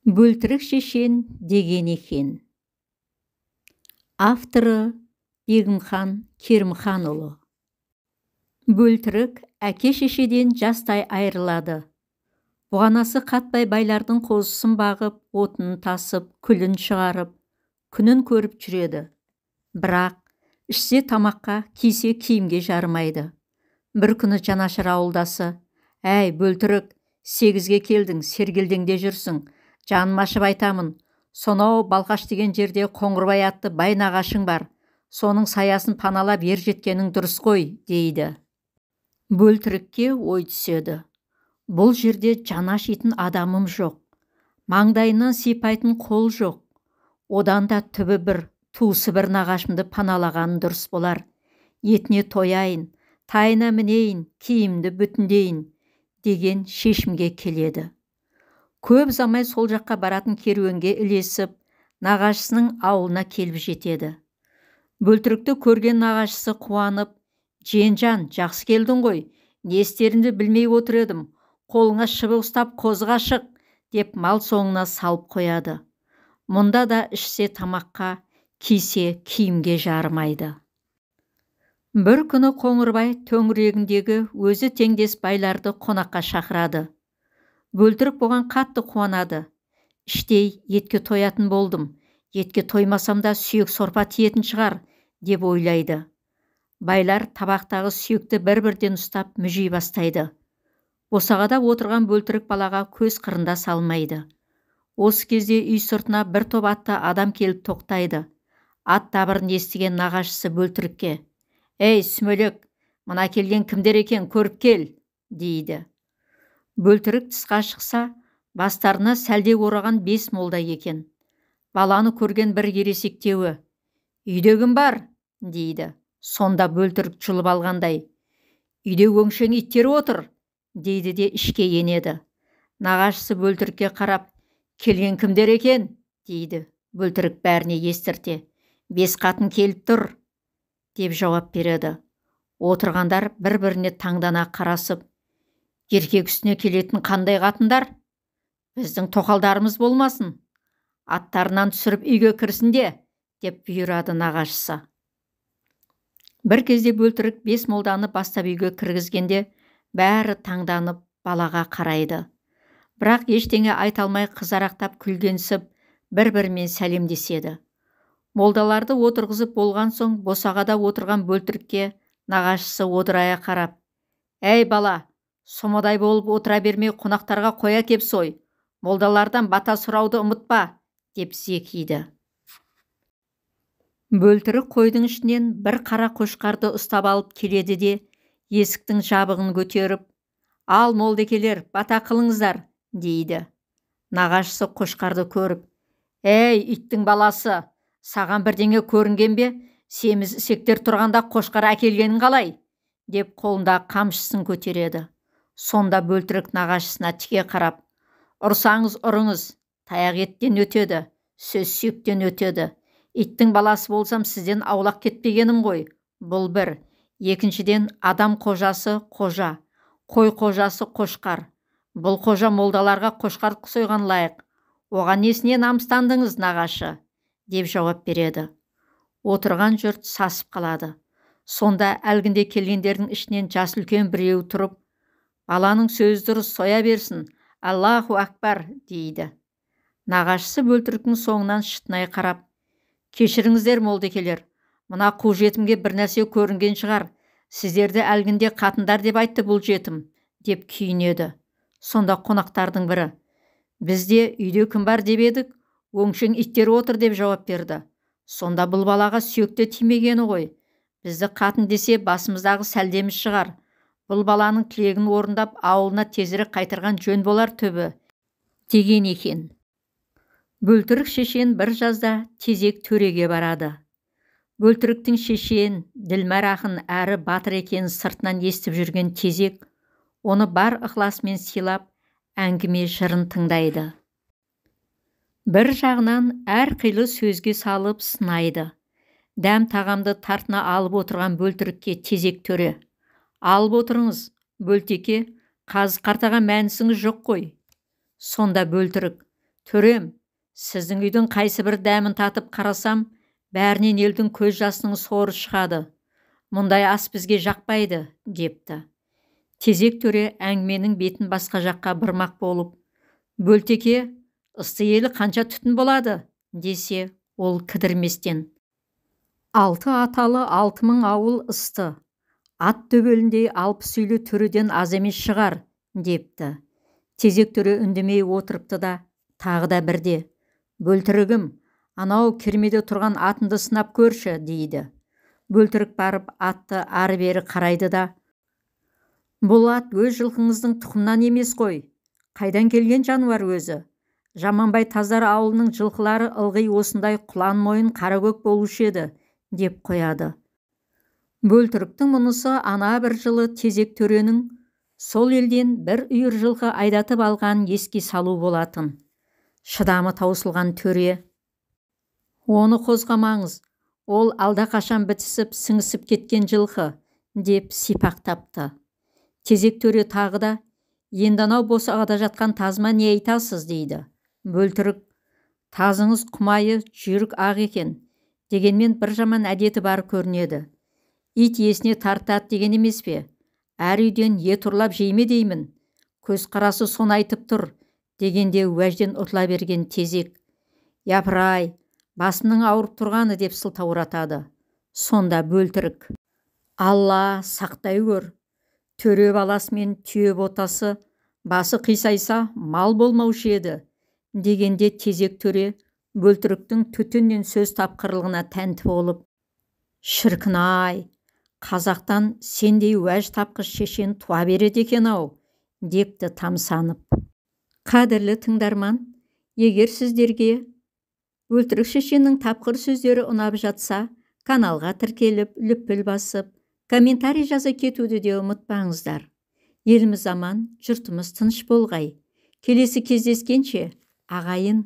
Бөлтірік шешен деген екен. Авторы Бегімхан Керімханұлы. Бөлтірік әке-шешеден жастай айырылады. Бұғанасы қатпай байлардың қозысын бағып, отынын тасып, күлін шығарып, күнін көріп жүреді. Бірақ ішсе тамаққа, кисе киімге жарымайды. Бір күні жанашыр ауылдасы: «Әй, Бөлтірік, 8-ге келдің, сергелдеңде жүрсің, жаным ашып айтамын, сонау Балқаш деген жерде Қоңырбай атты бай нағашың бар, соның саясын паналап ер жеткенің дұрыс қой», дейді. Бөлтірікке ой түседі. Бұл жерде жаны ашитын адамым жоқ, маңдайынан сипайтын қол жоқ. Одан да түбі бір, туысы бір нағашымды паналағаным дұрыс болар. Етіне тояйын, тайына мінейін, киімді бүтіндейін деген шешімге келеді. Көп ұзамай сол жаққа баратын керуенге ілесіп, нағашысының ауылына келіп жетеді. Бөлтірікті көрген нағашысы қуанып: «Жиенжан, жақсы келдің ғой, не істерімді білмей отыр едім, қолыңа шыбық ұстап қозыға шық», деп мал соңына салып қояды. Мұнда да ішсе тамаққа, кисе киімге жарымайды. Бір күні Қоңырбай төңірегіндегі өзі теңдес байларды қонаққа шақырады. Бөлтірік бұған қатты қуанады. Іштей етке тоятын болдым, етке тоймасам да сүйек сорпа тиетін шығар, деп ойлайды. Байлар табақтағы сүйекті бір-бірден ұстап мүжи бастайды. Босағада отырған Бөлтірік балаға көз қырында салмайды. Осы кезде үй сыртына бір топ атты адам келіп тоқтайды. Ат дабырын естіген нағашысы Бөлтірікке: «Ей, сүмелек, мына келген кімдер екен, көріп кел», дейді. Бөлтірік тысқа шықса, бастарына сәлде ораған 5 молда екен. Баланы көрген бір ересектеуі: «Үйде кім бар?» дейді. Сонда Бөлтірік жұлып алғандай: «Үйде өңшең иттер отыр», дейді де ішке енеді. Нағашысы Бөлтірікке қарап: «Келген кімдер екен?» дейді. Бөлтірік бәріне естірте: «5 қатын келіп тұр», деп жауап береді. Отырғандар бір-біріне таңдана қарасып: «Еркек үстіне келетін қандай қатындар? Біздің тоқалдарымыз болмасын. Аттарынан түсіріп үйге кірсін де», деп бұйырады нағашысы. Бір кезде Бөлтірік 5 молданы бастап үйге кіргізгенде бәрі таңданып балаға қарайды. Бірақ ештеңе айта алмай қызарақтап күлгенсіп, бір-бірімен сәлемдеседі. Молдаларды отырғызып болған соң босағада отырған Бөлтірікке нағашысы одырая қарап: «Әй бала, сомадай болып отыра бермей қонақтарға қоя кеп сой, молдалардан бата сұрауды ұмытпа», деп зекиді. Бөлтірік қойдың ішінен бір қара қошқарды ұстап алып келеді де, есіктің жабығын көтеріп: «Ал, молдекелер, бата қылыңыздар», дейді. Нағашысы қошқарды көріп: «Әй, иттің баласы, саған бірдеңе көрінген бе? Семіз ісектер тұрғанда қошқар әкелгенің қалай?» деп қолындағы қамшысын көтереді. Сонда Бөлтірік нағашысына тіке қарап: «Ұрсаңыз ұрыңыз, таяқ еттен өтеді, сөз сүйектен өтеді. Иттің баласы болсам, сізден аулақ кетпегенім ғой. Бұл бір. Екіншіден, адам қожасы қожа, қой қожасы қошқар. Бұл қожа молдаларға қошқар сойған лайық. Оған несіне намыстандыңыз, нағашы?» деп жауап береді. Отырған жұрт сасып қалады. Сонда әлгінде келгендердің ішінен жас үлкен біреуі тұрып: «Баланың сөзі дұрыс, соя берсін, Аллаху акбар», дейді. Нағашысы Бөлтіріктің соңынан шытынай қарап: «Кешіріңіздер, молдекелер, мына қу жетімге бір нәрсе көрінген шығар, сіздерді әлгінде қатындар деп айтты бұл жетім», деп күйінеді. Сонда қонақтардың бірі: «Бізде үйде кім бар деп едік, өңшең иттер отыр», деп жауап берді. «Сонда бұл балаға сүйекте тимегені ғой, бізді қатын десе басымыздағы сәлдеміз шығар. Бұл баланың тілегін орындап, ауылына тезірек қайтарған жөн болар түбі», деген екен. Бөлтірік шешен бір жазда Тезек төреге барады. Бөлтіріктің шешен, ділмәр ақын әрі батыр екенін сыртынан естіп жүрген Тезек оны бар ықыласымен сыйлап, әңгіме жырын тыңдайды. Бір жағынан әр қилы сөзге салып сынайды. Дәм тағамды тартына алып отырған Бөлтірікке Тезек төре: «Алып отырыңыз, Бөлтеке, қазы қартаға мәнісіңіз жоқ қой». Сонда Бөлтірік: Төрем, сіздің үйдің қайсы бір дәмін татып қарасам, бәрінен елдің көз жасының соры шығады. Мұндай ас бізге жақпайды, депті. Тезек төре әңгіменің бетін басқа жаққа бұрмақ болып, Бөлтеке, ысты елі қанша түтін болады, десе, ол кідірместен. 6 аталы 6000 ауыл ысты, ат төбеліндей 60 үйлі төреден аз емес шығар, депті. Тезек төре үндемей отырыпты да, тағы да бірде, Бөлтірігім, анау кермеде тұрған атынды сынап көрші, дейді. Бөлтірік барып атты ары-бері қарайды да, бұл ат өз жылқыңыздың тұқымынан емес қой, қайдан келген жануар өзі? Жаманбай Тазар ауылының жылқылары ылғи осындай құлан мойын қаракөк болушы еді, деп қояды. Бөлтіріктің мұнысы ана бір жылы Тезек төренің сол елден бір үйір жылқы айдатып алған еске салу болатын. Шыдамы таусылған төре, оны қозғамаңыз, ол алдақашан бітісіп сіңісіп кеткен жылқы, деп сипақтапты. Тезек төре тағы да, енді анау босағада жатқан тазыма не айтасыз, дейді. Бөлтірік, тазыңыз құмайы жүйрік ақ екен, дегенмен бір жаман әдеті бар көрінеді. Ит иесіне тартады деген емес пе? Әр үйден ет ұрлап жей ме деймін? Көз қарасы соны айтып тұр, дегенде уәжден ұтыла берген Тезек, япырай, басымның ауырып тұрғаны, деп сылтауратады. Сонда Бөлтірік, Алла сақтай көр, төре баласы мен түйе ботасы басы қисайса мал болмаушы еді, дегенде Тезек төре Бөлтіріктің түтіннен сөз тапқырлығына тәнті болып, шіркін-ай, қазақтан сендей уәж тапқыш шешен туа береді екен-ау, депті тамсанып. Қадірлі тыңдарман, егер сіздерге Бөлтірік шешеннің тапқыр сөздері ұнап жатса, каналға тіркеліп, лүпіл басып, комментарий жаза кетуді де ұмытпаңыздар. Еліміз аман, жұртымыз тыныш болғай. Келесі кездескенше, ағайын